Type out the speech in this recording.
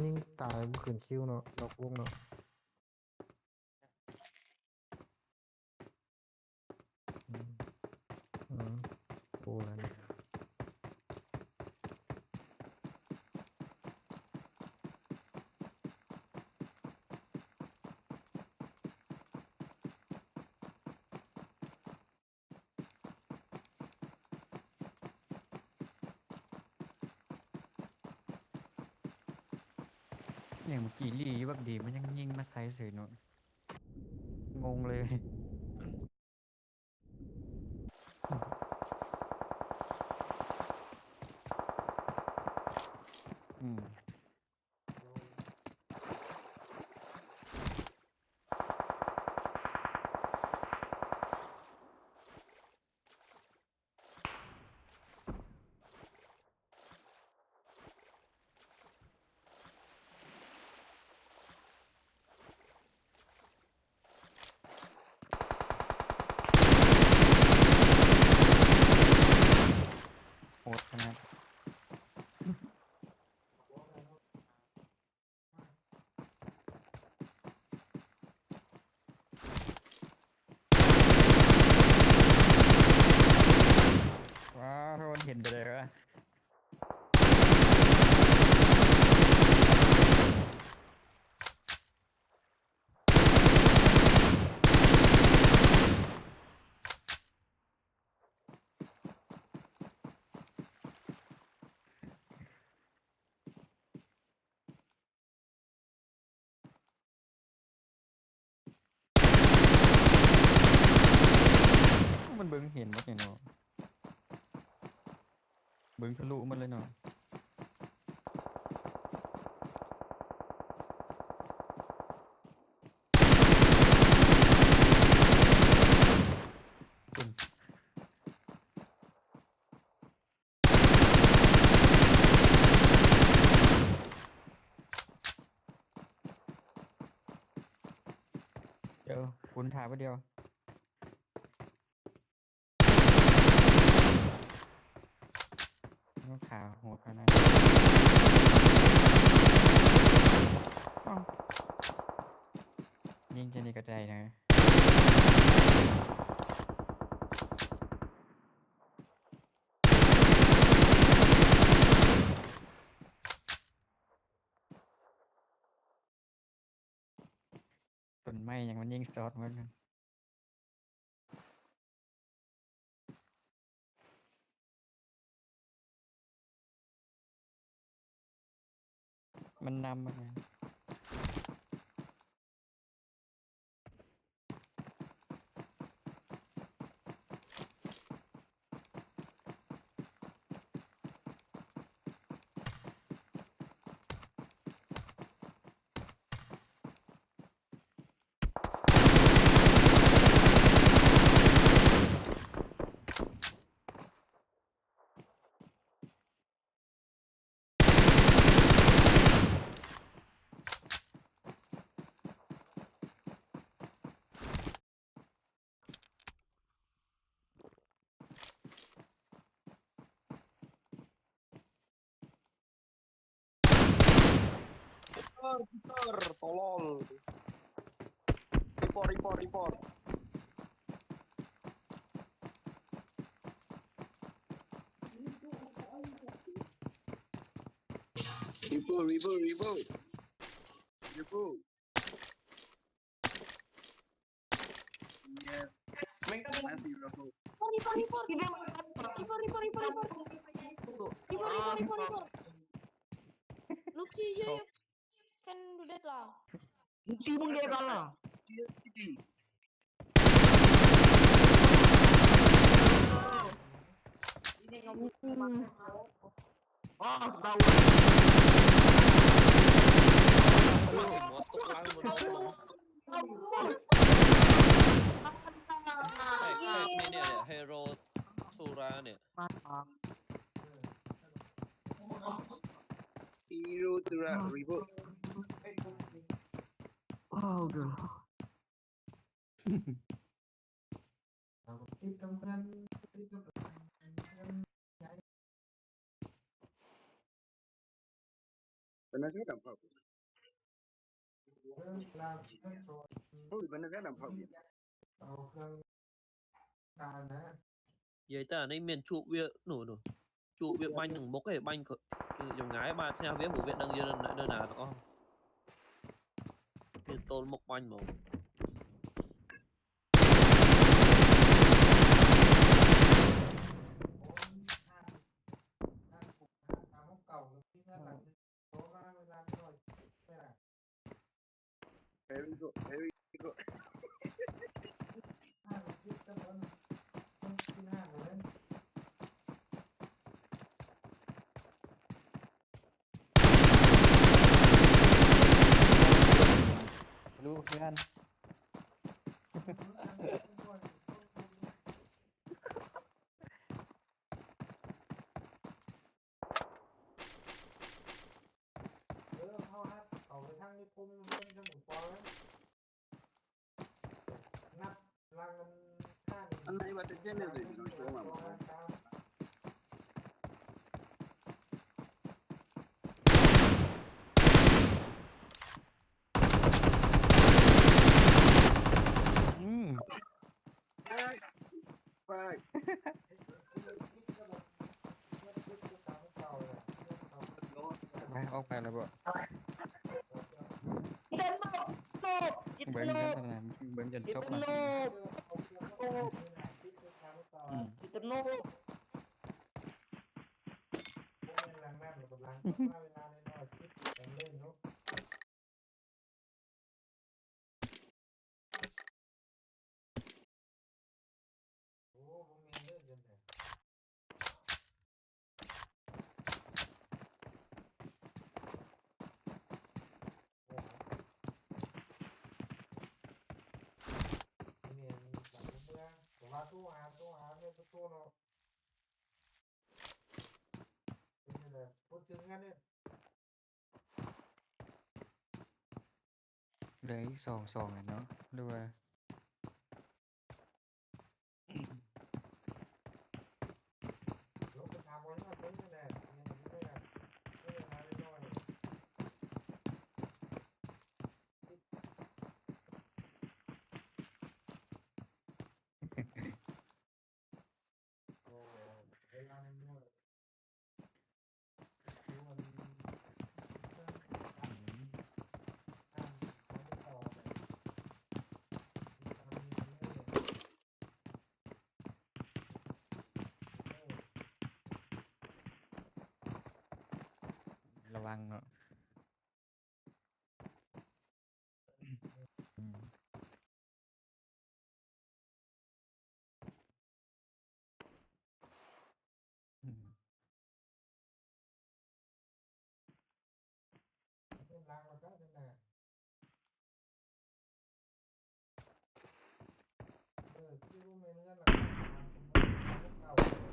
ຍິງຕາຍບໍ່ຂຶ້ນຄິວເນາະ ນອກວົງເນາະ. ອືມ ອືມ ໂອ້ ລະນີ້ ຫຍັງເມື່ອກີ້ລີ້ຢູ່ບັກດີ ມັນຍັງຍິງມາໃສ່ເສີຍເນາະ ງົງເລີຍ. ອືມ. ໂຫດຂະໜາດ. ວ້າວ ໂທນເຫັນໄປເລີຍວ່າ ມັນເບິ່ງເຫັນໝົດນີ້ເນາະ ເບິ່ງທະລຸໝົດເລີຍເນາະ. ດຽວ ຄຸນຖ້າແປັບດຽວ. ໂອ້ ຂາໂຫດຂະໜາດ ເອົ້າ ຍິງແຄ່ນີ້ກໍໄດ້ນະ. ຕົ້ນໄມ້ຫຍັງມັນຍິງຊັອດໝົດ ມັນນຳມັນ. Report, report, tolol. Report, report, report. Report, report, report. Report. Yes. Masih, bro. Report, report, report. Report, report, report, report. Report, report, report, report. Luxi, you, you can do that lah. Luxi, you can do that lah. Hmm. Ah, ketahuan. Hero Tura ເນຍ Hero Tura Reboot. Oh god. ເຮົາກໍຕິດກັບເພື່ອນ ຕິດກັບເພື່ອນ. Ôi, bên nó rất là phổ biến. Vậy ta nãy miền chuột Việt nổ nổ. Chuột Việt bánh đừng bốc cái bánh kơ-, cái dòng ngái ba theo Việt hủ Việt đang giờ đang, đang nà đó. Miền tôn mộc bánh màu. Very good, very good. ເອີ ເຮົາຫາເຂົ້າໄປທາງນິຄົມເຮືອນຊະໝູ່ປອງນະ ນັບຫຼັງອັນນັ້ນ ອັນໄດ້ວ່າແຕ່ແຄ່ແນວໃດພີ່ນ້ອງ ໂທມາບອກ ອືມ ໄປ ໄປ ໄປ ອອກໄປແລ້ວບໍ່? ເບິ່ງເດີ ເບິ່ງຈົນຈົບນະ ອືມ ໂອ້ ບໍ່ແມ່ນເດີ ຈັ່ງໃດ ໂອ້ ແມ່ນ ແຕ່ວ່າໂທຫາ ໂທຫາແມ່ນ ໂທເນາະ ເປັນຈັ່ງໃດ ບໍ່ເຖິງກັນເດ້. ເຫຼືອອີກສອງ ສອງແລ້ວເນາະ ຫຼືວ່າ ລະວັງເນາະ. ອືມ ອືມ. ເອີ ຄືບໍ່ແມ່ນເຮືອນຫຼັງເກົ່າ.